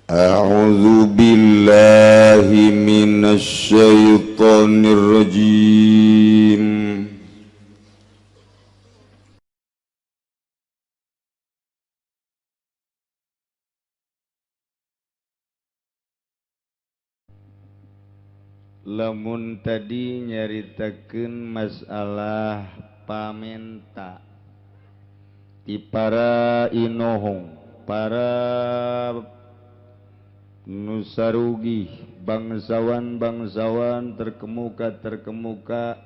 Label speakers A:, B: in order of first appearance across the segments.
A: أعوذ بالله من الشيطان الرجيم. Lamun tadi nyaritakeun masalah pamenta ti para inohong, para nusarugi, bangsawan-bangsawan terkemuka-terkemuka,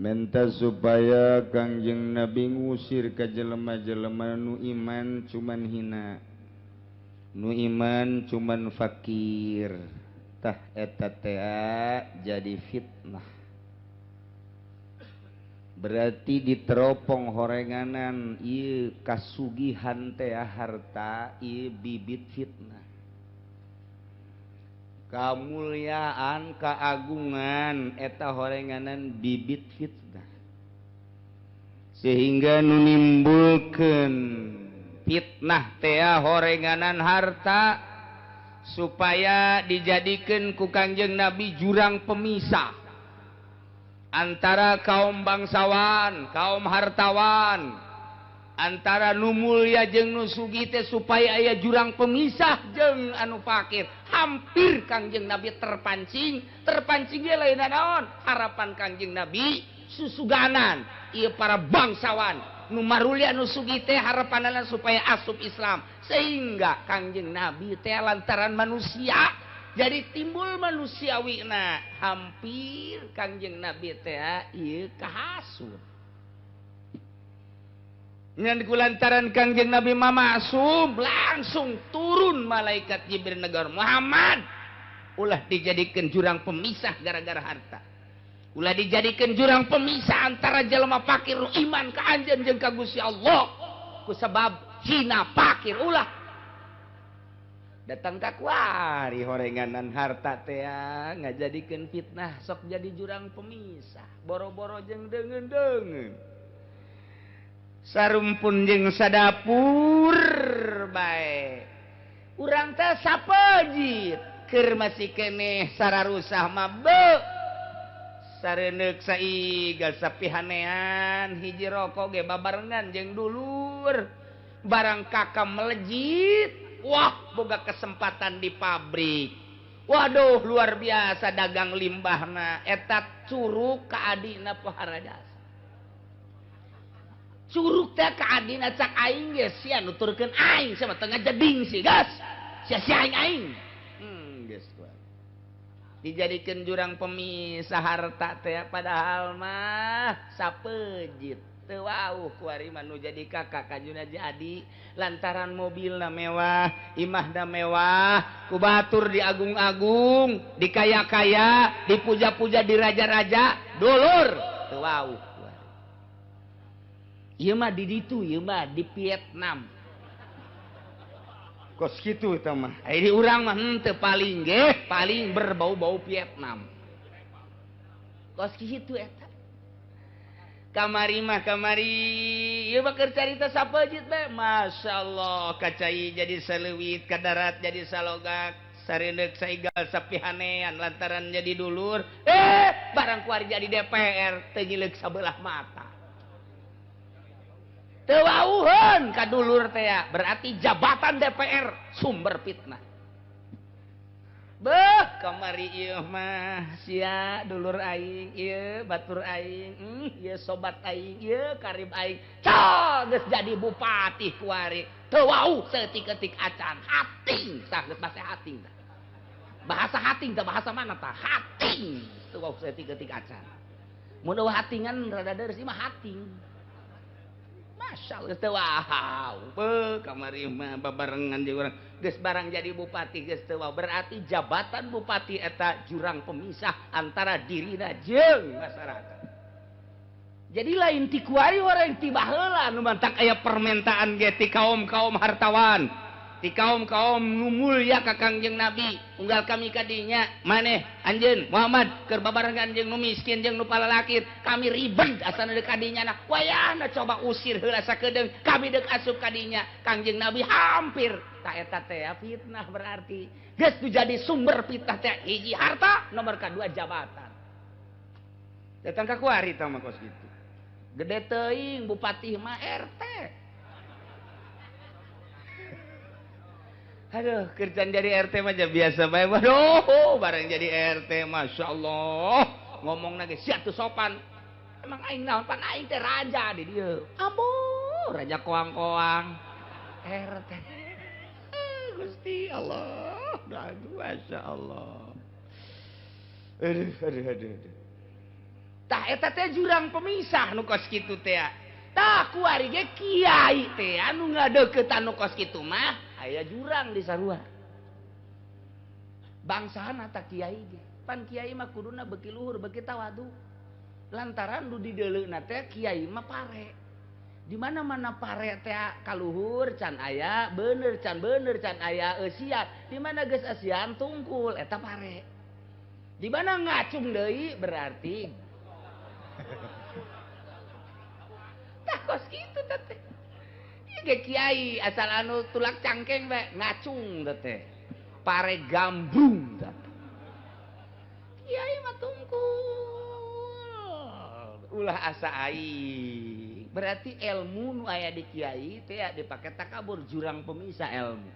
A: menta supaya Kangjeng Nabi ngusir ka jelema-jelema nu iman cuman hina, nu iman cuman fakir. Tah eta teh jadi fitnah, berarti diteropong horenganan ieu kasugihan teh harta ieu bibit fitnah. Kamuliaan keagungan eta horenganan bibit fitnah, sehingga nu nimbulkeun fitnah teh horenganan harta supaya dijadikan ku Kangjeng Nabi jurang pemisah antara kaum bangsawan, kaum hartawan, antara nu mulya jeung nu sugih teh supaya aya jurang pemisah jeung anu fakir. Hampir Kangjeng Nabi terpancing, terpancing ge lain naon, harapan Kangjeng Nabi susuganan ieu para bangsawan nu marulya nu sugih teh harapanana supaya asup Islam, sehingga Kangjeng Nabi teh lantaran manusia jadi timbul manusiawina, hampir Kangjeng Nabi teh ieu kahasut. Ngan kulantaran Kangjeng Nabi mah maksum, langsung turun malaikat Jibril negor, Muhammad, ulah dijadikan jurang pemisah gara-gara harta, ulah dijadikan jurang pemisah antara jelema fakir nu iman ka anjeun jeung ka Gusti Allah ku sebab hina fakir. Ulah datang ka kuari horenganan harta teh ngajadikeun fitnah, sok jadi jurang pemisah, boro-boro jeung deungeun-deungeun, sarumpun jeung sadapur bae. Urang teh sapejit keur masih keneh sararusah mah beuh sareneuk saigal sapihanean, hiji rokok ge babarengan jeung dulur, barang kakak melejit, wah boga kesempatan di pabrik, waduh luar biasa dagang limbahna eta curug ka adina pohara jasa, curug teh ka adina cak aing ge sia nuturkeun aing sama tengah jeding sih gas sia sia aing aing geus dijadikan jurang pemisah harta teh, padahal mah sapejit teu wauh kuari mah nu jadi kakak kajuna jadi lantaran mobilna mewah, imahna mewah, ku batur diagung-agung, dikaya-kaya, dipuja-puja, diraja-raja, dulur teu wauh kuari. Ieu mah di ditu, ieu mah di Vietnam. Kos kitu eta mah. Ai di urang mah henteu paling ge, paling berbau-bau Vietnam. Kos kitu eta. Kamari mah kamari ieu mah keur carita sapejit bae. Masyaallah kacai jadi saleuwit, ka darat jadi salogak, sareundeuk saigal sapihanean lantaran jadi dulur. Barang kuari jadi DPR teu nyileuk sabelah mata. Teu wauheun ka dulur teh, berarti jabatan DPR sumber fitnah. Beuh kamari ieu mah sia dulur aing, ieu batur aing, ieu sobat aing, ieu karib aing. Cok geus jadi bupati kuari. Teu wauh saeutik-eutik acan, hating tah geus bahasa hating tah. Bahasa hating tah bahasa mana tah? Hating. Teu wauh saeutik-eutik acan. Mun eueuh hatingan rada deureuh mah hating. Masya Allah teu wau. Beuh kamari mah babarengan jeung urang geus barang jadi bupati geus teu wau, berarti jabatan bupati eta jurang pemisah antara dirina jeung masyarakat. Jadi lain ti kuari orang ti baheula nu mantak aya permintaan ge ti kaum-kaum hartawan. Ti kaum-kaum nu mulya ka Kangjeng Nabi unggal kami kadinya maneh anjeun Muhammad keur babarengan jeung nu miskin jeung nu palalakir kami ribet asana deuk kadinya nah wayahna coba usir heula sakedeung kami deuk asup kadinya. Kangjeng Nabi hampir ta eta teh fitnah berarti geus jadi sumber fitnah teh hiji harta nomor kadua jabatan. Datang ka kuari tah mah kos kitu gede teuing bupati mah RT. Aduh, kerjaan jadi RT mah biasa bae. Waduh, bareng jadi RT Masya Allah. Ngomong lagi sia tuh sopan. Emang aing naon pan aing teh raja di dieu. Ambo, raja koang-koang. RT. Gusti Allah. Aduh, Masya Allah. Aduh, aduh, aduh, aduh. Tah eta teh jurang pemisah nu kos kitu teh. Tah kuari ge kiai teh anu ngadeuketan nu kos kitu mah aya jurang di sarua. Bangsana ta kiai ge. Pan kiai mah kuduna beuki luhur beuki tawadu. Lantaran du dideuleuna teh kiai mah pare. Di mana-mana pare teh kaluhur can aya, bener can aya eusian. Di mana geus eusian tungkul eta pare. Di mana ngacung deui berarti tah kos kitu teh. Ge kiai asal anu tulak cangkeng bae ngacung teh pare gambrung teh. Kiai mah tungkul ulah asa aing. Berarti ilmu nu aya di kiai teh dipake takabur jurang pemisah ilmu.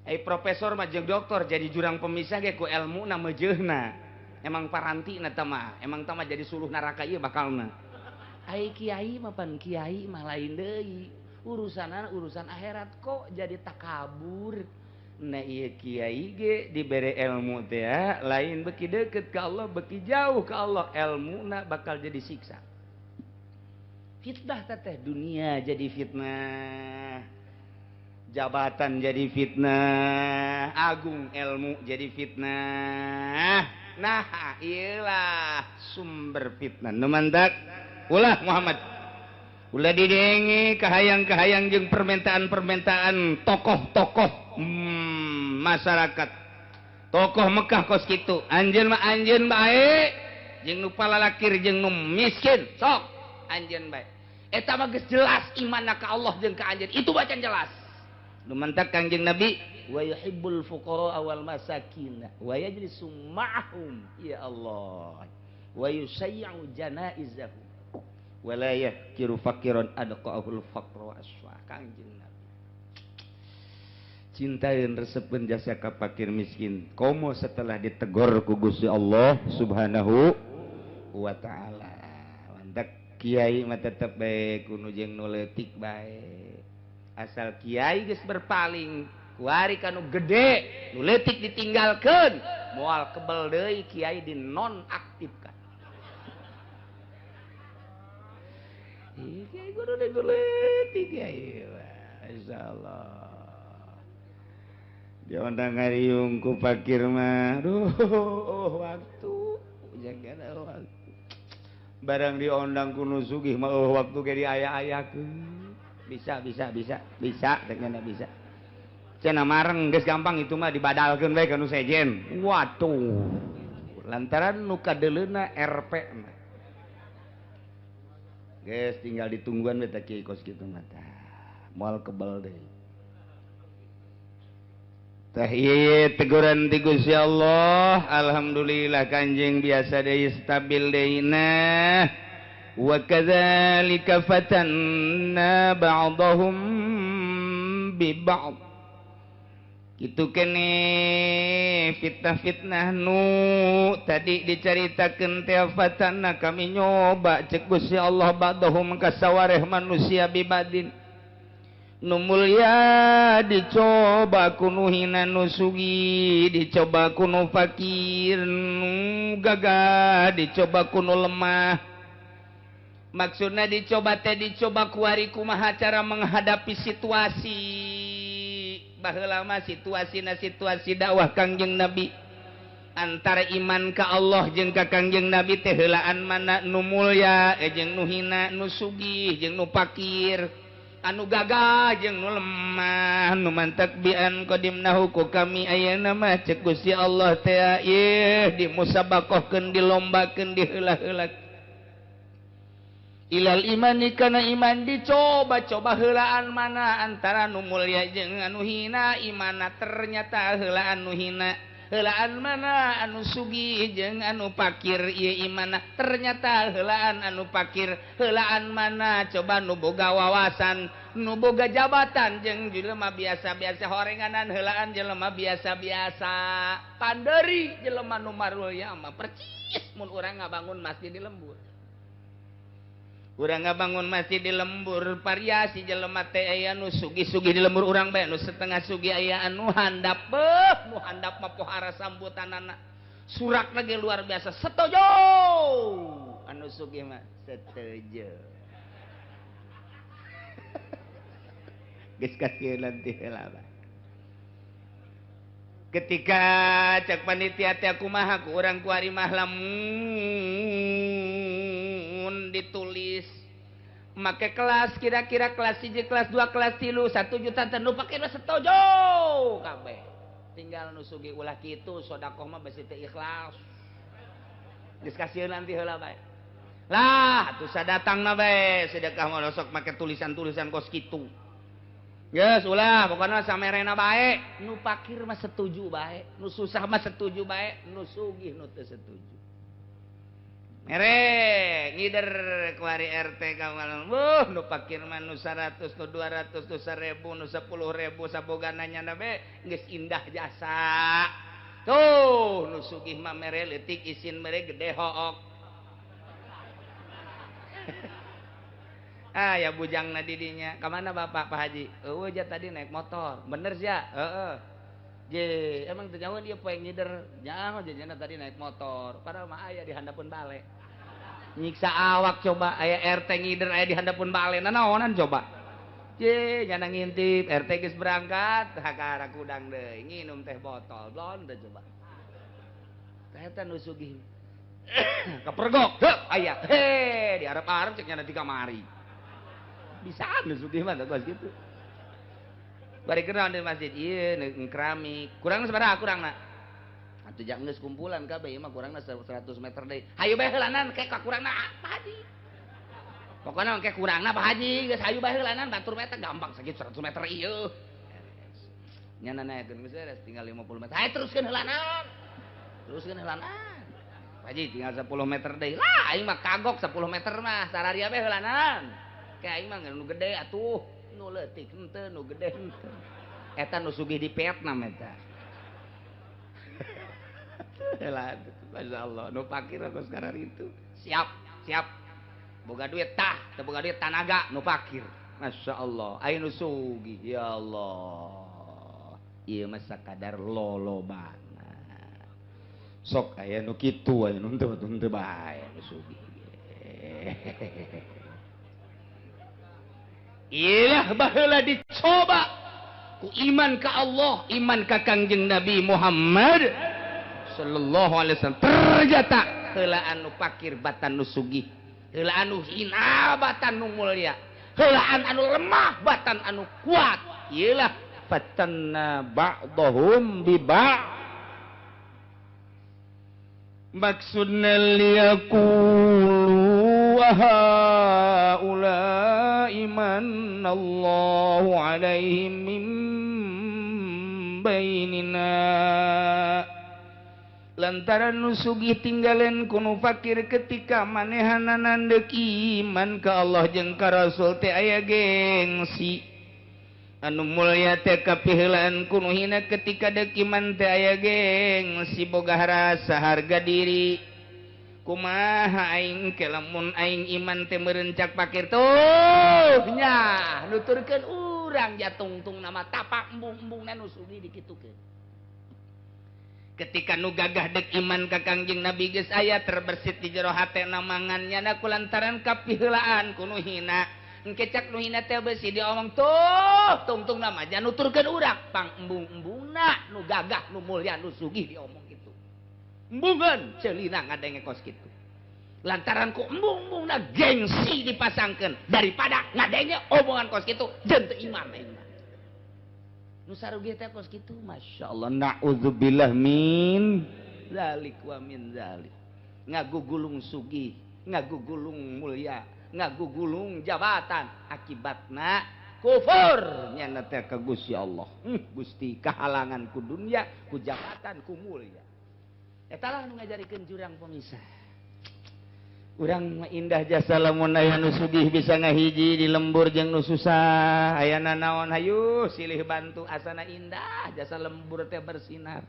A: Ai profesor mah jeung doktor jadi jurang pemisah ge ku elmuna meujeuhna. Emang parantina teh mah, emang teh mah jadi suluh neraka ieu bakalna. Ai kiai mah pan kiai mah lain deui. Urusanna urusan akhirat kok jadi takabur. Nah ieu kiai ge dibere ilmu teh lain beuki deukeut ka Allah beuki jauh ka Allah elmuna bakal jadi siksa. Fitnah teh dunia jadi fitnah. Jabatan jadi fitnah, agung ilmu jadi fitnah. Nah, iyalah sumber fitnah. Nu mantak ulah Muhammad. Ulah didenge kahayang-kahayang jeung permintaan-permintaan tokoh-tokoh masyarakat. Tokoh Mekah kos kitu. Anjeun mah anjeun bae, jeung nu palalakir jeung nu miskin, sok anjeun bae. Eta mah geus jelas imanna ka Allah jeung ka anjeun. Itu bacaan jelas. Nu mantak Kangjeng Nabi wa yuhibbul fuqara wal masakin wa yajlisu ma'ahum ya Allah wa yusayyu janaizahum wa la yahkiru faqiran adqahul faqra wa aswa. Kangjeng Nabi cintain resepeun jasa ka fakir miskin komo setelah ditegor ku Gusti Allah Subhanahu wa taala. Mantak kiai mah tetep bae kudu jeung nu leutik bae. Asal kiai geus berpaling kuari kanu gede nu leutik ditinggalkeun moal kebel deui kiai dinonaktifkan. Ih kiai kudu leutik kiai insyaallah. Dia ondang ngariung ku fakir mah aduh waktu jaga waktu barang diondang ku nu sugih mah waktu ge diaya-ayakeun. Bisa dengan bisa cenah mareng geus gampang itu mah dibadalkeun bae ka nu sejen. Waduh lantaran nu kadeuleuna RP mah geus tinggal ditungguan we teh kiai kos kitu mah tah moal kebel deui tah. Ieu teguran ti Gusti Allah. Alhamdulillah kanjeng biasa deui stabil deui. Nah wa kadzalika fatanna ba'dahum bi ba'd. Kitu kene fitnah-fitnah nu tadi dicaritakeun teh fatanna kami nyoba cek Gusti Allah ba'dahum kasawareh manusia bi ba'din. Nu mulya dicoba ku nu hina nu sugih, dicoba ku nu fakir nu gagah, dicoba ku nu lemah. Maksudnya dicoba teh dicoba kuari kumaha cara menghadapi situasi. Baheula mah situasina situasi dakwah Kangjeng Nabi antara iman ka Allah jeung ka Kangjeng Nabi teh heulaan mana nu mulya jeung nu hina nu sugih jeung nu fakir. Anu gagah jeung nu lemah nu mantak bian qadimnahu ku kami ayeuna mah cek Gusti Allah teh ieu dimusabakohkeun dilombakeun diheula-heula ilal imani kana iman dicoba-coba heulaan mana antara nu mulia jeung anu hina imana ternyata heulaan nu hina heulaan mana anu sugih jeung anu pakir ieu imana ternyata heulaan anu pakir heulaan mana coba nu boga wawasan nu boga jabatan jeung jelema biasa-biasa horenganan heulaan jelema biasa-biasa panderi jelema nu marulya mah percis mun urang ngabangun masjid di lembur urang ngabangun masjid di lembur variasi jelema teh aya nu sugih-sugih di lembur urang bae nu setengah sugih aya anu handap beuh nu handap mah pohara sambutanana surak lagi luar biasa setuju anu sugih mah setuju geus kasieun teh heula ketika cek panitia teh kumaha ku urang kuari mah lamun ditulis make kelas kira-kira kelas 1 kelas 2 kelas 3 1 juta teh nu pake setuju kabeh tinggal nu sugih ulah kitu sedekah mah besi teu ikhlas geus kasieun nanti heula bae lah atuh sadatangna bae sedekah mah sok make tulisan-tulisan kos kitu geus ulah pokona samerena bae nu pakir mah setuju bae nu susah mah setuju bae nu sugih nu teu setuju mere ngider kuari RT kamal wuh nu pakir mah nu 100 nu 200 nu 1000 nu 10.000 sabogana nyana be geus indah jasa tuh nu sugih mah mere leutik isin mere gede hook ah ya bujangna di dinya ka mana Bapak Pak Haji eueuh ja tadi naik motor bener sia heeh je emang teu nyaho dia poe ngider nyaho jajana tadi naik motor padahal mah aya di handapeun bale nyiksa awak coba aya RT ngider aya di handapeun bale nanaonan coba je nyana ngintip RT geus berangkat hakara kudang deui nginum teh botol blon teh coba teh eta nu sugih kepergok heup aya he diarep-arep cek nyana di kamari bisa nu sugih mah kos kitu bari kenal di masjid ieu keramik kurang sabaraha kurangna atuh jak geus kumpulan kabeh ieu mah kurangna 100 meter deui hayu bae heulanan ke kurangna Pak Haji pokona ke kurangna Pak Haji geus hayu bae heulanan batur mah eta gampang sakitu 100 meter ieu nya naekeun geus beres tinggal 50 meter hayu teruskeun heulanan Pak Haji tinggal 10 meter deui lah aing mah kagok 10 meter mah sararia bae heulanan ke aing mah nu gede atuh nu leutik henteu nu gede henteu eta nu sugih di Vietnam eta heula masyaallah nu pakir kos karar itu siap siap boga duit tah teu boga duit tanaga nu pakir masyaallah aya nu sugih ya Allah ieu mah sakadar lolobana sok aya nu kitu aya nu henteu henteu bae nu sugih ilah baheula dicoba ku iman ka Allah iman ka Kangjeng Nabi Muhammad sallallahu alaihi wasallam ternyata heula anu pakir batan nu sugih heula anu hina batan nu mulia heulaan anu lemah batan anu kuat ieulah fatanna ba'dahum bi ba'd maksudna liyaqulu haula'i manallahu alaihim min bainina lantaran nu sugih tinggalen ku nu fakir ketika manehanana deuk iman ka Allah jeung ka Rasul teh aya gengsi anu mulya teh kapiheulaan ku nu hina ketika deuk iman teh aya gengsi boga rasa harga diri kumaha aing ke lamun aing iman teh meureun cak pakir tuh nya nuturkeun urang jatungtung nama tapak embung-embungna nu sugih dikitukeun ketika nu gagah dek iman ka Kangjeng Nabi geus aya terbersit di jero hatena mangan nyana kulantaran kapiheulaan ku nu hina engke cak nu hina teh beusi diomong tuh tungtung nama nya nuturkeun urang pang embung-embungna nu gagah nu mulya nu sugih diomong kitu embungeun ceulina ngadenge kos kitu Lantaran ku embung-embungna gengsi dipasangkeun daripada ngadenge omongan kos kitu jeung teu iman aing mah. Nu sarugi teh kos kitu masyaallah naudzubillah min zalik wa min zalik. Ngagugulung sugih, ngagugulung mulia, ngagugulung jabatan, akibatna kufur nyana teh ka Gusti Allah. Gusti kahalangan ku dunya, ku jabatan, ku mulia. Eta lah nu ngajarikeun jurang pemisah. Urang indah jasa lamun aya nu sugih bisa ngahiji di lembur jeung nu susah. Ayana naon hayu silih bantu asana indah jasa lembur teh bersinar.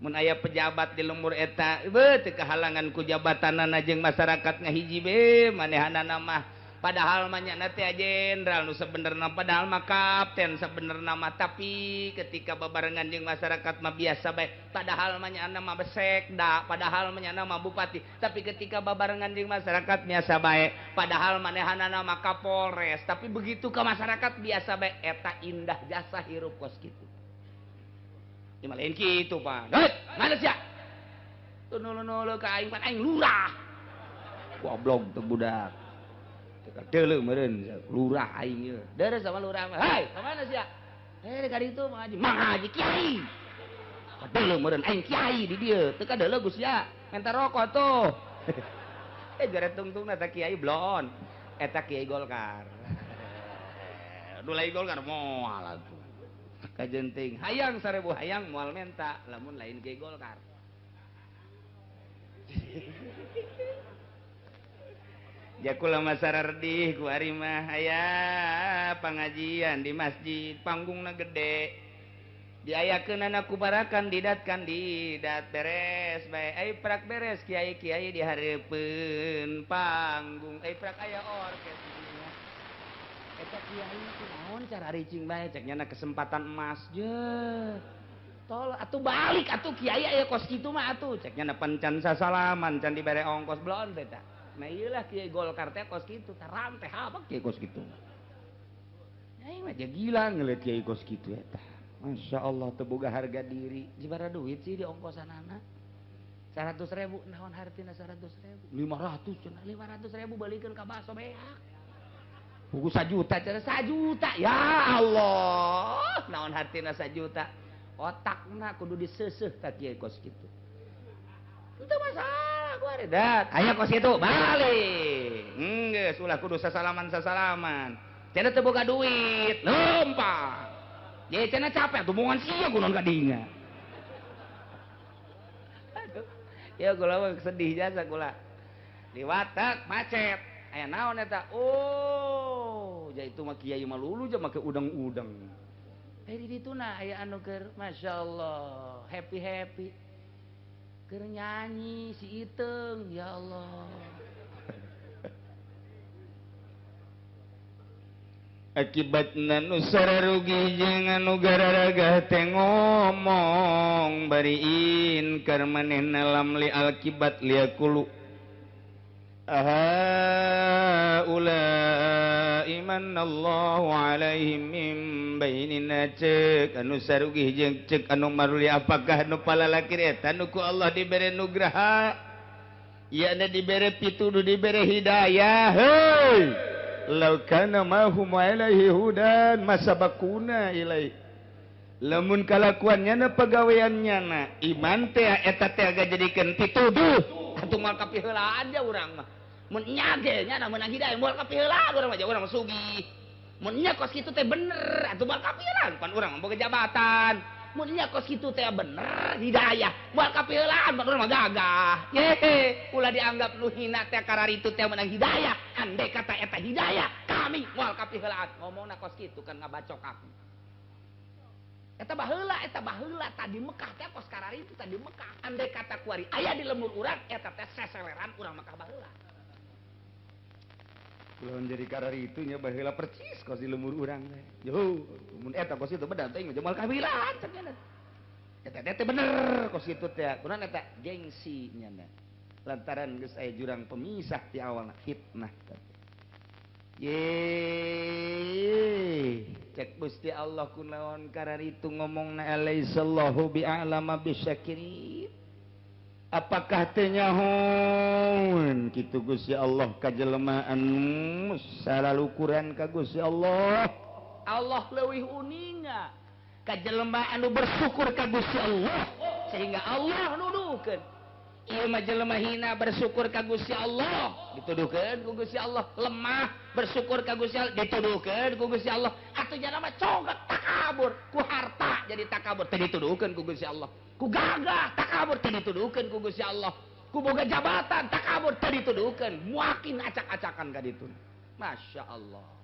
A: Mun aya pejabat di lembur eta beuh teu kahalangan ku jabatanana jeung masyarakat ngahiji be manehanana mah. Padahal mah nya teh jenderal nu sebenerna padahal mah kapten sebenerna mah tapi ketika babarengan jeung masyarakat mah biasa bae. Padahal mah nya mah sekda, padahal mah nya mah bupati, tapi ketika babarengan jeung masyarakat biasa bae. Padahal manehanana mah kapolres, tapi begitu ke masyarakat biasa bae. Eta indah jasa hirup kos kitu. Ieu mah lain kitu, Pak. Heuh, mana sia? Teu nulu-nulu ka aing pan aing lurah. Goblok teu budak. Deuleu meureun lurah aing ieu. Deres sama lurah mah. Hei, ka mana sia? Eh, ka ditu Mang Haji. Mang Haji kiai. Deuleu meureun aing kiai di dieu. Teu kadeuleu Gus ya. Menta rokok tuh. Eh jare tungtungna ta kiai blon. Eta kiai Golkar. Nu lain Golkar moal atuh. Kajenting hayang 1000 hayang moal menta lamun lain kiai Golkar. Jakula masarardih ku ari mah aya pangajian di masjid panggungna gede diayakeunana ku para kandidat kandidat beres bae ai prak beres kiai-kiai di hareupeun panggung ai prak aya orkes eta kiai kunaon cara ricing bae cek nyana kesempatan emas je tol atuh balik atuh kiai aya kos kitu mah atuh cek nyana pencan sasalaman can dibere ongkos blon teh ta. Nah iyalah kiai Golkar teh kos kitu taram teh apa kiai kos kitu. Aing mah gila ngeliat kiai kos kitu eta. Masya Allah teu boga harga diri. Jibara duit sih di ongkosanana. 100.000 naon hartina 100.000. 500 cenah 500.000 balikeun ka baso beak. Buku 1 juta cenah 1 juta. Ya Allah, naon hartina 1 juta. Otakna kudu diseuseuh ka kiai kos kitu. Itu masalah gua redat. Aya kos kitu balik. Geus ulah kudu sasalaman-sasalaman. Cenah teu boga duit, lempang. Ye cenah capek tumbungan sia kunaon ka dinya. Aduh. Ya kula mah sedih jasa kula. Diwatek macet. Aya naon eta? Oh, ja itu mah kiai mah lulu ja make udang-udang. Eh di ditu na aya anu keur masyaallah, happy-happy. Keur nyanyi si Iteung, ya Allah.
B: Akibatna nu sararugi jeung anu gararagah teh ngomong bari inkar manehna lam li akibat liakulu. Aha ulai manallahu alaihim min bainina cek anu sarugih jeung cek anu maruli apakah nu palalakir eta nu ku Allah dibere nugraha ya na dibere pituduh dibere hidayah. Hei law kana mahum alaihi hudan masabakuna ilai lamun kalakuannya na pagaweannya na iman teh eta teh jadikeun pituduh atuh moal kapiheulaan ja urang mah. Mun nya ge nya meunang hidayah moal kapiheulaan urang mah ja urang sugih. Mun nya kos kitu teh bener atuh moal kapiheulaan pan urang mah boga jabatan. Mun nya kos kitu teh bener hidayah moal kapiheulaan pan urang mah gagah. Ye ulah dianggap nu hina teh kararitu teh meunang hidayah. Andai kata eta hidayah kami moal kapiheulaan ngomongna kos kitu kan ngabacok aku. Eta baheula tadi Mekah teh kos kararitu tadi Mekah. Andai kata kuari aya di lembur urang eta teh seseleran urang Mekah baheula. Lamun jadi kararitu nya baheula percis kos di lembur urang teh. Yo, mun eta kos itu bener teh moal kabilan cek nya. Eta teh bener kos kitu teh. Kunaon eta gengsi nya. Lantaran geus aya jurang pemisah ti awalna fitnah teh. Ye, cek Gusti Allah kunaon kararitu ngomongna alaisallahu bi'alama bisyakirin. Apakah teu nyahoeun kitu Gusti Allah ka jelema anu salalukuran ka Gusti Allah?
A: Allah leuwih uninga ka jelema anu bersyukur ka Gusti Allah sehingga Allah nuduhkeun. Ieu mah jelema hina bersyukur ka Gusti Allah, dituduhkeun ku Gusti Allah. Lemah bersyukur ka Gusti Allah, dituduhkeun ku Gusti Allah. Atuh jalma congkak takabur ku harta jadi takabur, teu dituduhkeun ku Gusti Allah. Ku gagah takabur, teu dituduhkeun ku Gusti Allah. Ku boga jabatan takabur, teu dituduhkeun. Muakin acak-acakan ka ditu. Masya Allah.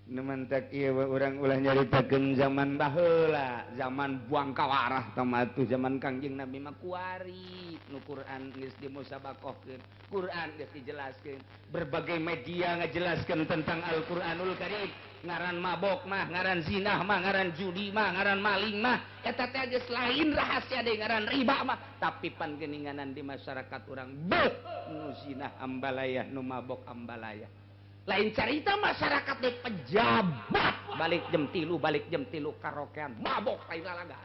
B: Nu mantak ieu urang ulah nyaritakeun zaman baheula, zaman buang kawarah tah atuh zaman Kangjeng Nabi mah kuari nu Quran geus dimusabaqahkeun, Quran geus dijelaskeun, berbagai media ngajelaskeun tentang Al-Qur'anul Karim. Ngaran mabok mah, ngaran zinah mah, ngaran judi mah, ngaran maling mah, eta teh geus lain rahasia deui, ngaran riba mah. Tapi pan geuninganan di masyarakat urang beuh nu zinah ambalayah, nu mabok ambalayah.
A: Lain carita masyarakat di pejabat balik jam 3, balik jam 3 karaokean mabok lain lalaga.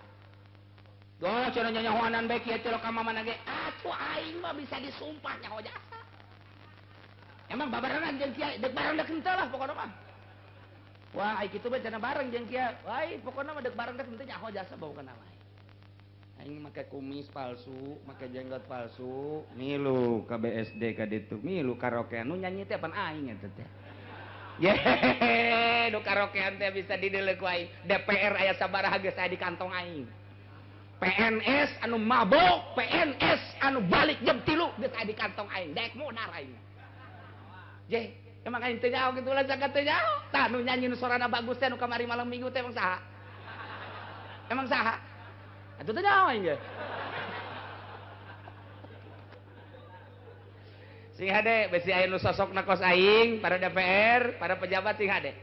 A: Doh cenah nyanyahoanan bae kieu celok ka mamana ge atuh aing mah bisa disumpah nyaho jasa. Emang babarengan jeung kiai deuk bareng deuk henteu lah pokona mah. Wah ai kitu bae cenah bareng jeung kiai. Wah pokona mah deuk bareng deuk henteu nyaho jasa bawa kana wae.
B: Aing make kumis palsu, make jenggot palsu, milu ka BSD ka ditu, milu karaokean nu nyanyi teh pan aing eta teh.
A: Yehehe, nu karaokean teh bisa dideuleu ku aing. DPR aya sabaraha geus aya di kantong aing. PNS anu mabok, PNS anu balik jam 3 geus aya di kantong aing. Daek modar aing. Jeh, emang aing teu nyaho kitu lah sakat teu nyaho. Tah nu nyanyi nu sorana bagus teh nu kamari malam minggu teh emang saha? Emang saha? Atuh teu nyaho aing ge. Sing hade besi aya nu sosokna kos aing, para DPR, para pejabat sing hade.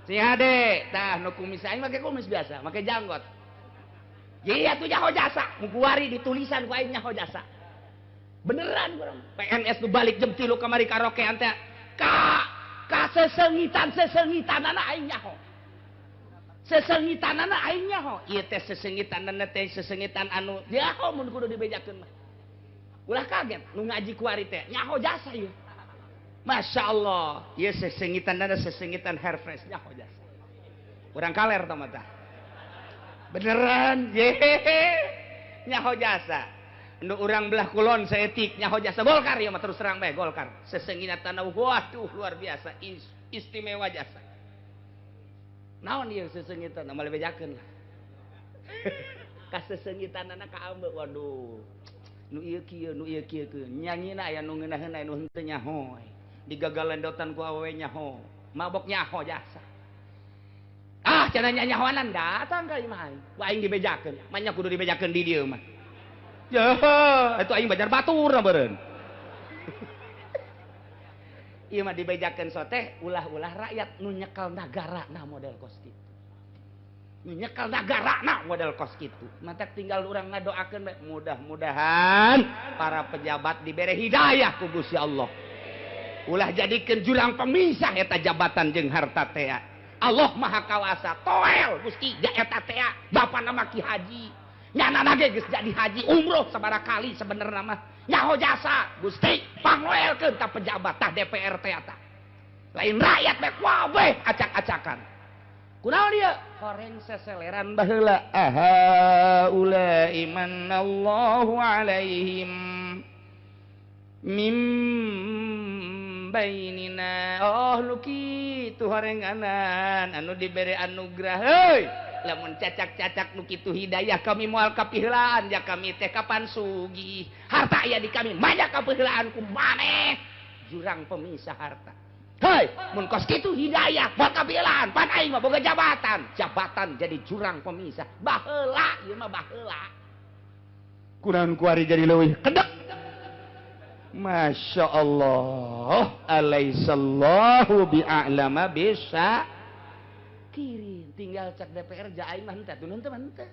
A: Sing hade, tah nu kumis aing make kumis biasa, make janggot. Jadi atuh nyaho jasa, mu kuari ditulisan ku aing nyaho jasa. Beneran urang. PNS nu balik jam 3 kamari karaokean teh ka kasesengitan-sesengitanana aing nyaho. Sesengitanana aing nyaho. Ieu teh sesengitanana teh sesengitan anu nyaho mun kudu dibejakeun mah. Ulah kaget nu ngaji kuari teh nyaho jasa ieu. Masya Allah, ieu sesengitanana sesengitan hair fresh nyaho jasa. Urang kaler tah mah tah. Beneran yehehe nyaho jasa. Nu urang belah kulon saeutik nyaho jasa Golkar ieu mah terus terang bae Golkar. Sesengitanana waduh luar biasa istimewa jasa. Naon ieu sesengitan moal bejakeun lah. Kasesengitanana ka ambeu waduh. Nu ieu kieu nu ieu kieu kieu nyanyina aya nu ngeunaheun aya nu henteu nyaho. Digagalendotan ku awewe nyaho, mabok nyaho jasa. Ah cenah nyanyahoanan datang ka imah aing. Ku aing dibejakeun, manya kudu dibejakeun di dieu mah. Yeuh, atuh aing bajar batur beureun. Ieu mah dibejakeun soteh ulah-ulah rakyat nu nyekel nagara nah model kos kitu. Nu nyekel nagara nah model kos kitu. Matak tinggal urang ngadoakeun bae mudah-mudahan para pejabat dibere hidayah ku Gusti Allah. Ulah jadikeun jurang pemisah eta jabatan jeung harta teh. Allah Maha Kawasa toel Gusti ja eta teh bapana mah Ki Haji. Nyana ge geus jadi haji umroh sabaraha kali sebenarna mah. Nyaho jasa Gusti pangloelkeun ta pejabat tah DPR teh eta. Lain rakyat bae kabeh acak-acakan. Kunaon ieu? Horeng seseleran baheula.
B: Aha ulai manallahu alaihim mim bainina. Oh nu kitu horenganan anu dibere anugerah heuy. Lamun cacak-cacak nu kitu hidayah kami moal kapiheulaan ja kami teh kapan sugih.
A: Harta aya di kami banyak kapiheulaan ku maneh jurang pemisah harta. Hei, mun kos kitu hidayah moal kapiheulaan pan aing mah boga jabatan. Jabatan jadi jurang pemisah. Baheula ieu mah baheula.
B: Kunaon kuari jadi leuwih kedek. Masya Allah, alaisallahu bi'a'lama bisa
A: kirin tinggal cek DPR ja aing mah henteu atuh henteu mah henteu.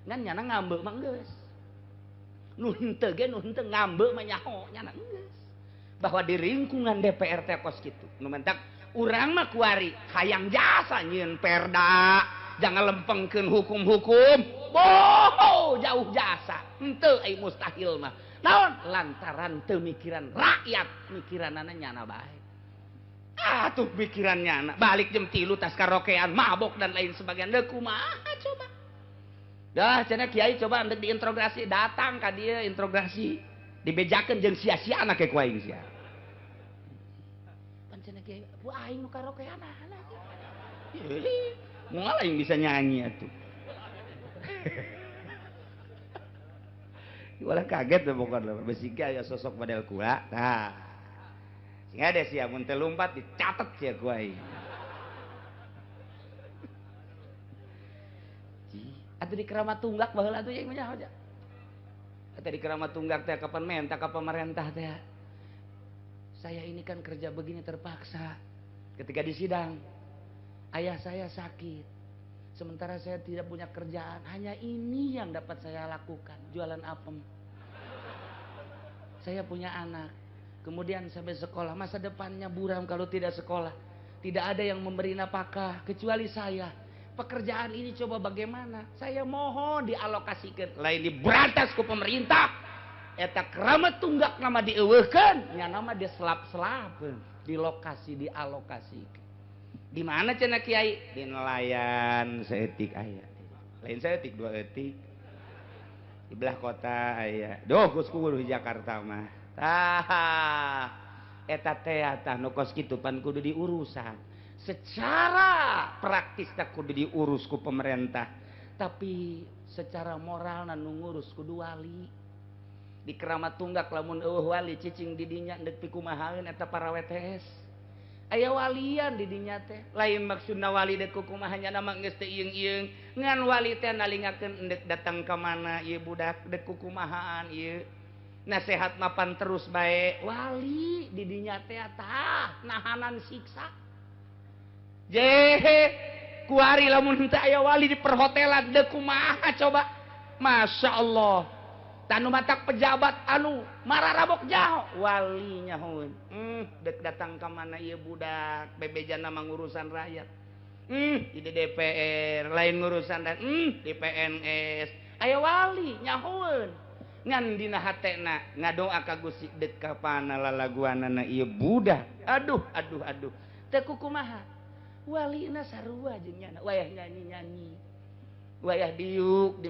A: Ngan nyana ngambeu mah geus. Nu henteu ge nu henteu ngambeu mah nyaho nyana geus. Bahwa di lingkungan DPR teh kos kitu. Nu mentak urang mah kuari hayang jasa nyieun perda, Jangan lempengkeun hukum-hukum. Boho jauh jasa. Henteu ai mustahil mah. Naon? Lantaran teu mikiran rakyat, mikiranana nyana bae. Ah tuh pikiran nyana. Balik jam 3 tas karaokean, mabok dan lain sebagainya. Deuk kumaha coba? Dah cenah kiai coba ndek diinterogasi, datang ka dieu interogasi. Dibejakeun jeung sia-sia anak ku aing sia. Pan cenah kiai, bu aing nu karaokean anak. Moal aing bisa nyanyi atuh. Walah kaget deh pokoknya besi aya sosok model kula. Tah. Sing ada sia mun teu lumpat dicatet sia ku aing. Atuh di Keramat Tunggak baheula atuh jeung nyaho ja. Atuh di Keramat Tunggak teh kapan menta ka pemerintah teh. Saya ini kan kerja begini terpaksa. Ketika di sidang, ayah saya sakit. Sementara saya tidak punya kerjaan, hanya ini yang dapat saya lakukan, jualan apem. Saya punya anak, kemudian sampai sekolah, masa depannya buram kalau tidak sekolah. Tidak ada yang memberi nafkah kecuali saya. Pekerjaan ini coba bagaimana? Saya mohon dialokasikan, lain diberantas ku pemerintah. Eta Keramat Tunggak nama dieuweuhkeun, nya nama dia selap-selapeun, dilokasi dialokasikan. Di mana cenah kiai? Di nelayan seetik aya. Lain seetik dua etik. Di belah kota aya. Duh geus kudu di Jakarta mah. Tah eta teh tah nu kos kitu pan kudu diurusan. Secara praktis tah kudu diurus ku pemerintah. Tapi secara moral nu ngurus kudu wali. Di Keramat Tunggak lamun eueuh wali cicing di dinya deuk pikumahaeun eta para WTS. Aya walian di dinya teh lain maksudna wali deuk kumaha nya mah geus teu ieung-ieung ngan wali teh nalingakeun endek datang ka mana ieu budak deuk kukumahaan ieu nasehat mapan terus bae wali di dinya teh tah nahanan siksa jehe kuari lamun teu aya wali di perhotelan deuk kumaha coba Masya Allah tanu matak pejabat anu mararabok jaho wali nyahoeun dek datang ka mana ieu budak bebejana mah ngurusan rakyat di DPR lain ngurusan dan di PNS aya wali nyahoeun ngan dina hatena ngadoa ka Gusti dek ka pana lalaguanana ieu budak aduh aduh aduh teu kukumaha walina sarua jeung nyana wayah nyanyi-nyanyi wayah diuk di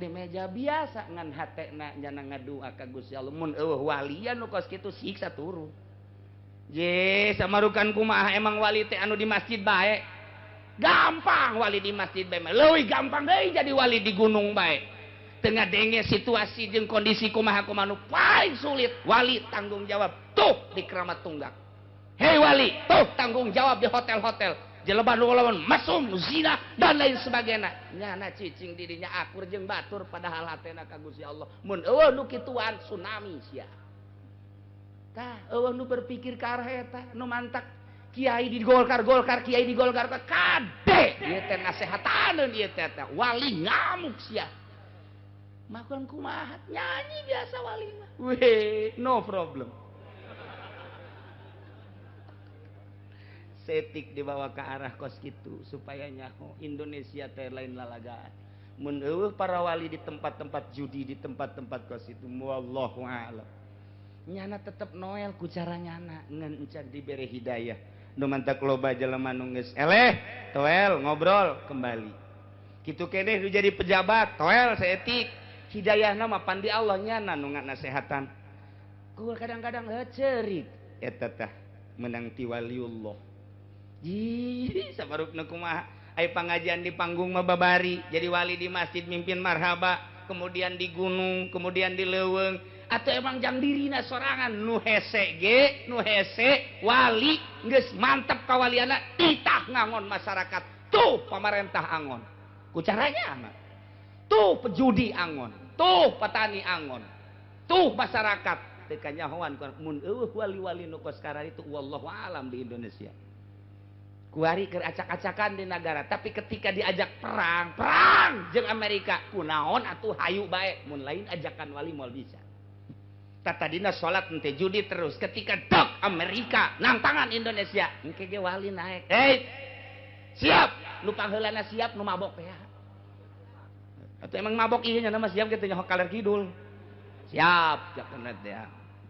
A: meja biasa ngan hatena nyana ngadua ka Gusti Allah mun eueuh walian nu kos kitu siksa turun je samarukan kumaha emang wali teh anu di masjid bae gampang wali di masjid bae mah leuwih gampang deui jadi wali di gunung bae teu ngadenge situasi jeung kondisi kumaha kumaha nu paling sulit wali tanggung jawab tuh di Keramat Tunggak hei wali tuh tanggung jawab di hotel-hotel jelema nu lawan mesum zina dan lain sebagainya nyana cicing dirinya akur jeung batur padahal hatena ka Gusti Allah mun eueuh nu kituan tsunami sia tah eueuh nu berpikir ka arah eta nu mantak kiai di Golkar Golkar kiai di Golkar kade ieu teh nasehataneun ieu teh wali ngamuk sia makan kumaha nyanyi biasa wali mah weh no problem. Setik dibawa ke arah kos kitu supaya nyaho Indonesia teh lain lalagaan mun eueuh para wali di tempat-tempat judi di tempat-tempat kos itu wallahu a'lam nyana tetep noel ku cara nyana ngan encan dibere hidayah nu mantak loba jelema nu geus eleh toel ngobrol kembali kitu keneh nu jadi pejabat toel seetik hidayahna mah pan di Allah nyana nu ngasehatan ku kadang-kadang heuceurik eta tah menang ti waliullah. Ih, sabarupna kumaha ai pangajian di panggung mah babari jadi wali di masjid mimpin marhaba kemudian di gunung kemudian di leuweung atau emang jang dirina sorangan nu hese ge nu hese wali geus mantep kawaliana titah ngangon masyarakat tuh pamarentah angon ku caranya mah tuh pejudi angon tuh petani angon tuh masyarakat teu kanyahoan mun eueuh wali-wali nu kos kararitu wallahu alam di Indonesia kuari keur acak-acakan di negara tapi ketika diajak perang perang jeung Amerika kunaon atuh hayu bae mun lain ajakan wali moal bisa tadina salat henteu judi terus ketika dok Amerika nantangan Indonesia engke ge wali naik hey siap Nu pangheulana siap nu mabok teh. Atau emang mabok ieu nya mah siap kitu nyaho kaler kidul. Siap cak teh.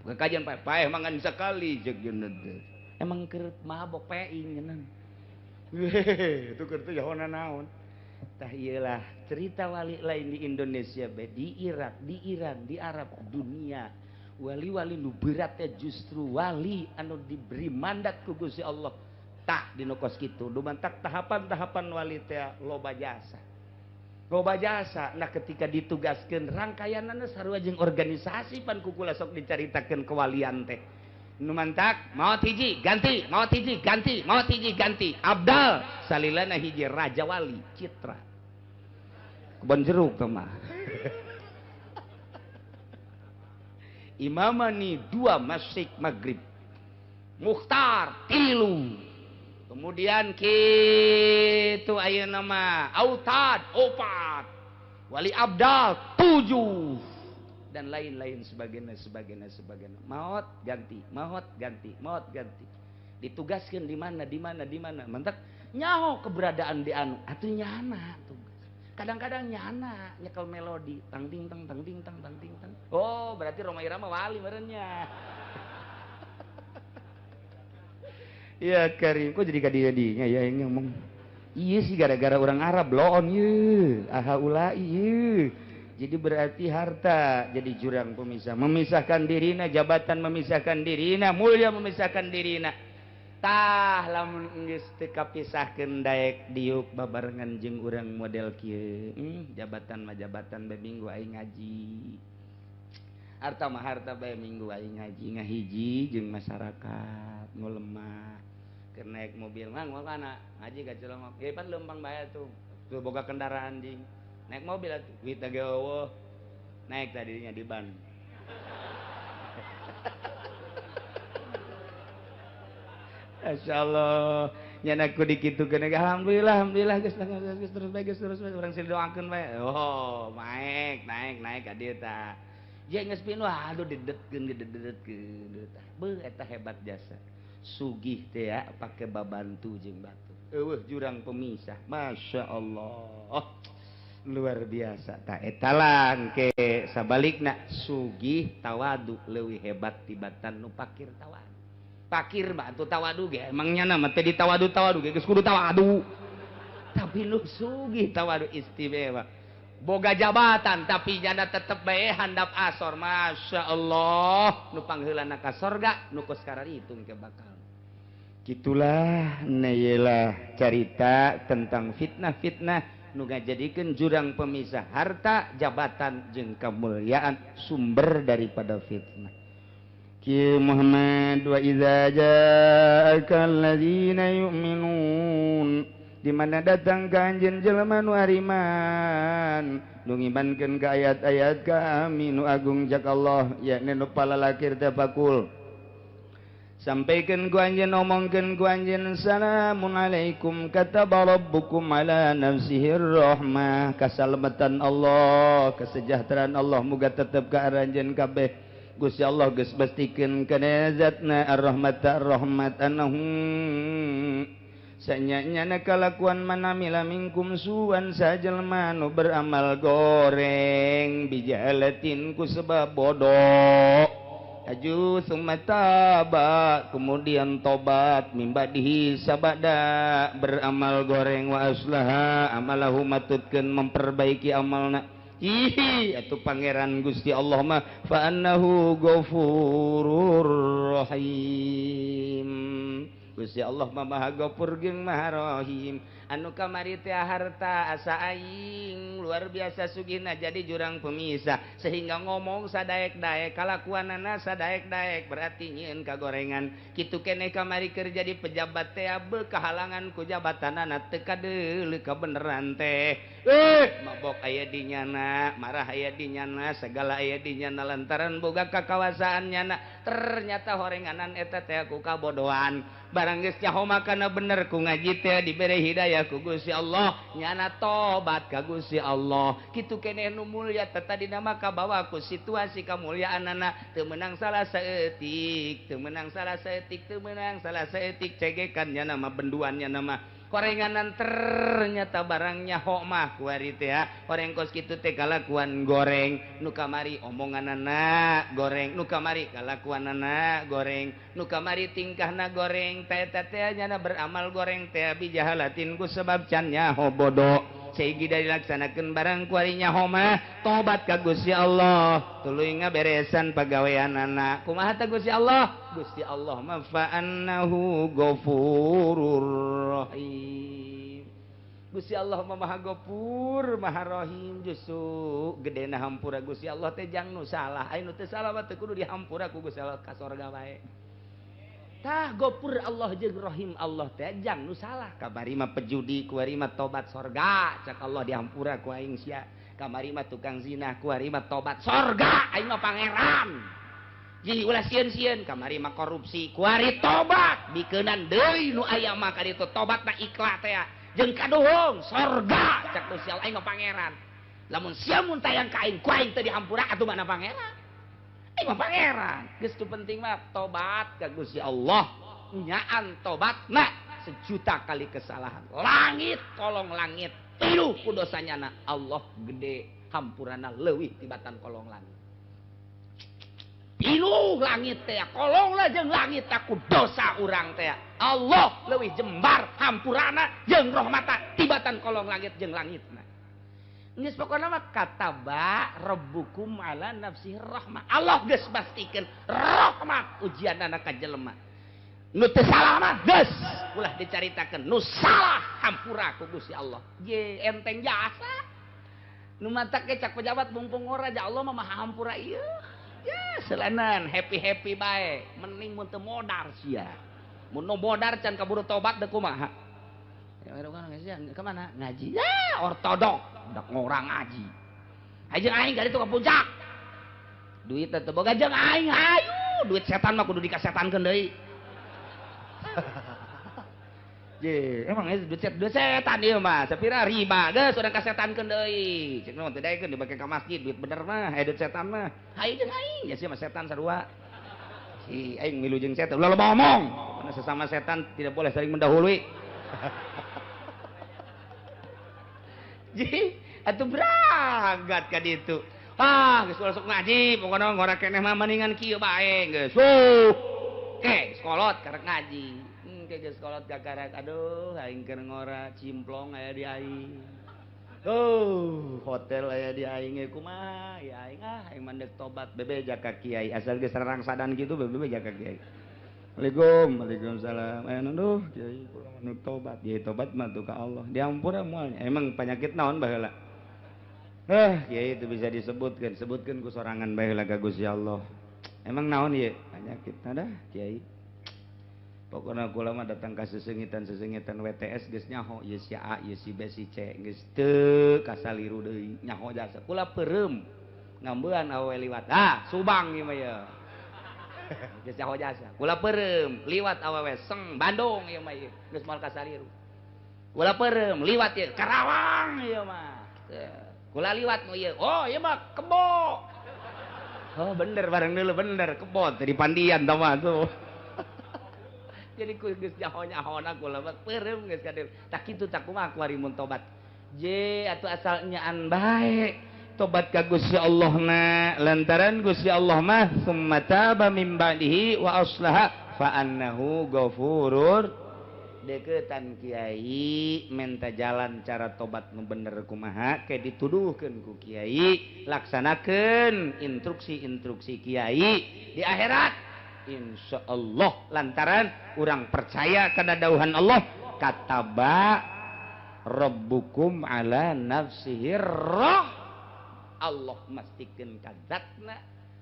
A: Kekajian paeh mangan sekali cek jeuneu teh. Emang keur mabok peing nyeunang. Itu keur teh jahona naon. Tah ieulah cerita wali lain di Indonesia bae, di Irak, di Iran, di Arab, dunia. Wali-wali nu berat teh justru wali anu diberi mandat ku Gusti Allah. Tah dina kos kitu, dumantak tahapan-tahapan wali teh loba jasa. Loba jasa. Nah ketika ditugaskeun rangkaianana sarua jeung organisasi pan ku kula sok dicaritakeun kewalian teh. Nu mantak maot hiji ganti, maot hiji ganti, maot hiji ganti. Abdal salilana hiji raja wali Citra. Kebon jeruk teh mah. Imamani 2 masjid maghrib. Mukhtar 3. Kemudian kitu ayeuna mah Autad 4, Wali Abdal 7 dan lain-lain sebagainya sebagainya sebagainya. Maot ganti, maot ganti, maot ganti. Ditugaskeun di mana di mana di mana. Mantak nyaho keberadaan di anu atuh nyana tugas. Kadang-kadang nyana nyekel melodi tang ting tang tang ting tang tang ting tang. Oh, berarti Rhoma Irama wali meureunnya. Ya Karim, kok jadi kadieu-dinya ya yang ngomong. Iya sih gara-gara orang Arab loon ye, aha ulai ye. Jadi berarti harta jadi jurang pemisah, memisahkan dirina, jabatan memisahkan dirina, mulia memisahkan dirina. Tah lamun geus teu kapisahkeun daek diuk babarengan jeung urang model kieu. Jabatan mah jabatan bae minggu aing ngaji. Harta mah harta bae minggu aing ngaji ngahiji jeung masyarakat nu lemah. Keur naik mobil mah moal kana ngaji ka Cilongok. Ye pan leumpang bae tuh. Tuh boga kendaraan jing. Naik mobil atuh duit ge eueuh. Naik tadinya di ban. Masyaallah, nya aku dikitukeun alhamdulillah alhamdulillah geus geus terus bae geus terus bae urang silih doakeun bae. Oh, naik naik naik ka dieu tah. Jeung geus pinuh aduh didetkeun didedetkeun tah. Beuh eta hebat jasa. Sugih teh ya pake babantu jeung batu. Eueuh jurang pemisah. Masya Allah. Luar biasa. Tah eta lah engke sabalikna sugih tawadu leuwih hebat tibatan nu pakir tawadu. Pakir mah atuh tawadu ge emang nyana mah teh ditawadu-tawadu ge geus kudu tawadu. Tapi nu sugih tawadu istimewa. Boga jabatan tapi janda tetep bae handap asor. Masya Allah, nu pangheulana ka sorga nu kos kararitung ke bakal. Gitulah neyelah carita tentang fitnah-fitnah nu ngajadikeun jurang pemisah harta, jabatan jeung kemuliaan sumber daripada fitnah. Ki Muhammad wa idza ja'aka alladzina yu'minun, di mana datang ka anjeun jelema nu ariman nu ngimankeun ka ayat-ayat kami nu agung jak Allah yakni nu palalakir teh bakul sampaikan ku anjeun omongkeun ku anjeun salamun alaikum kataba rabbukum ala nafsihir rahmah, kasalamatan Allah kesejahteraan Allah muga tetep ka aranjeun kabeh. Gusti Allah geus pastikeun kana zatna ar-rahmat ar-rahmat annahum sanyanya kalakuan manamila minkum suan sajelma nu beramal goreng bijalatin ku sebab bodoh aju summa taba kemudian tobat mimbadihi sabada beramal goreng wa aslaha amalahu matutkeun memperbaiki amalna. Ih atuh pangeran Gusti Allah mah fa annahu ghafurur rahim. Gusti Allah mah Maha Ghafur jeung Maha Rahim. Anu kamari teh harta asa aing luar biasa sugihna jadi jurang pemisah sehingga ngomong sadaek-daek kalakuanana sadaek-daek berarti nyieun kagorengan. Kitu keneh kamari keur jadi pejabat teh kahalangan ku jabatanana teu kadeuleu kabeneran teh. Mabok aya di nyana, marah aya di nyana, segala aya di nyana lantaran boga kakawasaan nyana. Ternyata horenganan eta teh ku kabodohan. Barang geus nyaho makana bener ku ngaji teh dibere hidayah ku Gusti Allah, nyana tobat ka Gusti Allah. Kitu keneh nu mulya teh tadina mah kabawa ku situasi kamulyaanana teu meunang salah saeutik, teu meunang salah saeutik, teu meunang salah saeutik cegekan nyana mah benduan nyana mah.
B: Korenganan ternyata barangnya ho mah kuari teh orang kos kitu teh kalakuan goreng nu kamari omonganana goreng nu kamari kalakuanana goreng nu kamari tingkahna goreng teh teh nyana beramal goreng teh bijahalatin ku sebab can nyaho bodoh sehingga dari laksanakeun barang kuari nyaho mah tobat ka Gusti Allah tuluy ngaberesan pagaweanana kumaha teh Gusti Allah Gusti Allah mah fa annahu ghafurur rahim Gusti Allah mah Maha Ghafur Maha Rahim justru gedena hampura Gusti Allah teh jang nu salah aya nu teu salah mah teu kudu dihampura ku Gusti Allah ka sorga bae tah Ghafur Allah jeung Rahim Allah teh jang nu salah kamari mah pejudi kuari mah tobat sorga cak Allah dihampura ku aing sia kamari mah tukang zina kuari mah tobat sorga aing mah pangeran jadi ulah sieun-sieun kamari mah korupsi kuari tobat bikeunan deui nu aya mah ka ditu tobatna ikhlas teh jeung kaduhung sorga cak Gusti Allah aing mah pangeran lamun sia mun tayang ka aing ku aing teu dihampura atuh mana pangeran aing mah pangeran geus tu penting mah tobat ka Gusti Allah nyaan tobatna sejuta kali kesalahan langit kolong langit tilu ku dosanya na Allah gede hampurana leuwih tibatan kolong langit pinuh langit teh kolonglah jeung langit aku dosa urang teh Allah leuwih jembar hampurana jeung rahmata tibatan kolong langit jeung langitna geus pokona mah kataba rabbukum ala nafsihi rahmah Allah geus pastikeun rahmat ujianana ka jelema nu teu salah mah geus ulah dicaritakeun nu salah hampura ku Gusti Allah ye enteng jasa nu matak ge cak pejabat mumpung ora ja Allah mah maha hampura ieu ya selanan happy-happy bae mending mun teu modar sia mun nu modar can kaburu tobat deuk kumaha ya ka mana ngaji ya ortodok dak ngorang ngaji hayu aing ka ditu ka puncak duit teh boga jeung aing hayu duit setan mah kudu dikasetankeun deui je emang duit setan ieu mah sapira riba geus urang kasetankeun deui cek naon teu daekeun dibake ka masjid duit bener mah duit setan mah hayu jeung aing ya sia mah setan sarua si aing milu jeung setan ulah loba omong karena sesama setan tidak boleh saling mendahului ji atuh berangkat ka ditu ah geus ulah sok ngaji pokona ngora keneh mah mendingan kieu bae geus ke geus kolot karek ngaji geus kolot kakarak aduh aing keur ngora cimplong aya di aing oh hotel aya di aing ge kumaha ya aing ah aing mandek tobat bebeja ka kiai asal geus rangsadan kitu bebeja ka kiai Waalaikum waalaikumsalam aya nuduh kiai kula mah tobat kiai tobat mah tuh ka Allah diampura moal emang penyakit naon baheula kiai itu bisa disebutkeun sebutkeun ku sorangan baheula ka Gusti Allah emang naon ieu penyakit dah kiai pokona kula mah datang ka sesengitan-sesengitan WTS geus nyaho ieu si A ieu si B si C geus teu kasaliru deui nyaho jasa kula peureum ngambean awewe liwat ah Subang ieu mah ye geus nyaho jasa kula peureum liwat awewe seng Bandung ieu mah ieu geus moal kasaliru kula peureum liwat ieu Karawang ieu mah kula liwat nu ieu oh ieu mah kebo oh bener bareng dulu bener kebo teh di Pandian tah mah tuh jadi ku geus nyaho-nyahona kula mah peureum geus kadir tak kitu tak kumaha kuari mun tobat je atuh asal nyaan bae tobat ka Gusti Allah na lantaran Gusti Allah mah summa taba min ba'dihi wa aslaha fa annahu ghafurur deukeutan kiai menta jalan cara tobat nu bener kumaha ke dituduhkeun ku kiai laksanakeun instruksi-instruksi kiai di akhirat insya Allah lantaran urang percaya karena dauhan Allah kataba rabbukum ala nafsihi roh Allah mastikeun ka zatna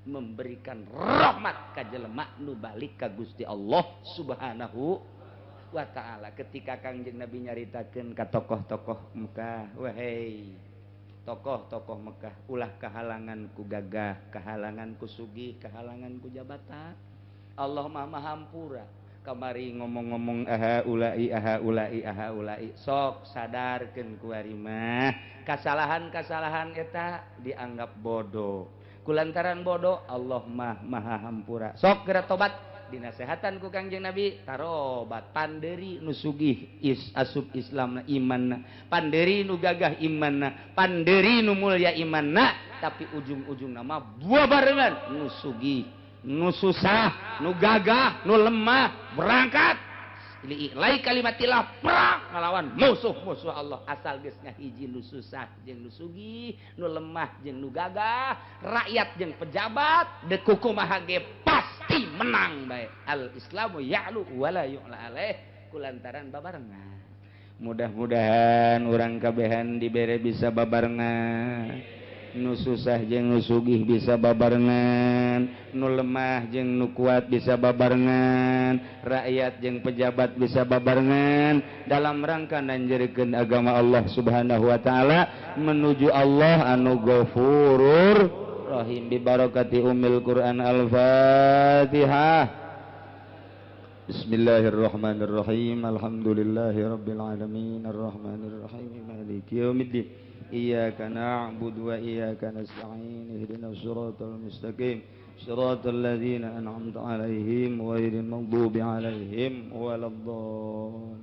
B: memberikan rahmat ka jelema nu balik ka Gusti Allah Subhanahu wa ta'ala ketika Kangjeng Nabi nyaritakeun ka tokoh-tokoh Mekah wahai tokoh-tokoh Mekah ulah kahalangan ku gagah kahalangan ku sugih kahalangan ku jabatan Allah mah maha hampura kamari ngomong-ngomong aha ulai aha ulai aha ulai sok sadarkeun ku ari mah kasalahan-kasalahan eta dianggap bodoh kulantaran bodoh Allah mah maha hampura sok geura tobat
A: Tarobat dinasehatan ku Kangjeng Nabi, tarobat. Panderi nu sugih is asup Islam imanna, panderi nu gagah imanna, panderi nu mulia imanna, tapi ujung-ujung nama buah barengan nu sugih, nu susah, nu gagah, nu lemah berangkat lai kalimatillah, perang ngelawan musuh-musuh Allah, asal geus ngahiji nu susah jeung nu sugih, nu lemah jeung nu gagah, rakyat jeung pejabat, dek kumaha ge pasti menang bae. Al islamu ya'lu wala yu'la alaih, kulantaran babarengan. Mudah-mudahan urang kabehan dibere bisa babarengan, nu susah jeung nu sugih bisa babarengan, nu lemah jeung nu kuat bisa babarengan, rakyat jeung pejabat bisa babarengan dalam rangka nanjerkeun agama Allah Subhanahu wa taala menuju Allah anu Ghafurur Rahim. Bi barakati umil Quran. Al-Fatihah. Bismillahirrahmanirrahim. Alhamdulillahi rabbil alamin, arrahmanirrahim, maliki yaumiddin. Iyyaka na'budu wa iyyaka nasta'in, ihdinas siratal mustaqim, siratal ladzina an'amta 'alaihim ghairil maghdubi 'alaihim waladdallin.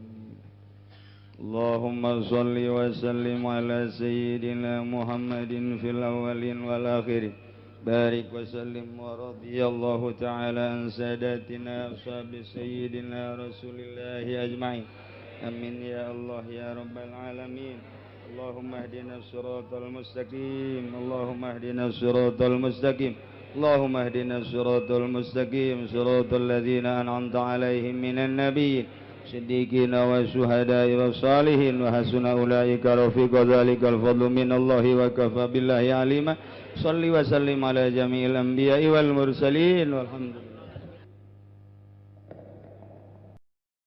A: Allahumma shalli wa sallim ala sayyidina Muhammadin fil awwalin wal akhirin. Barik wa sallim wa radhiyallahu ta'ala an sadatina ashabi sayyidina Rasulillahi ajma'in. Amin ya Allah ya rabbal alamin. Allahumma ihdina siratal mustaqim. Allahumma ihdina siratal mustaqim. Allahumma ihdina siratal mustaqim, siratal ladzina an'amta 'alaihim minan nabiyyin, siddiqina wa syuhada'i wa salihin, wa hasuna ulaika rafiqa. Dzalikal fadlu minallahi wa kafa billahi alima. Salli wa sallim ala jami'il anbiya'i wal mursalin, walhamdulillah.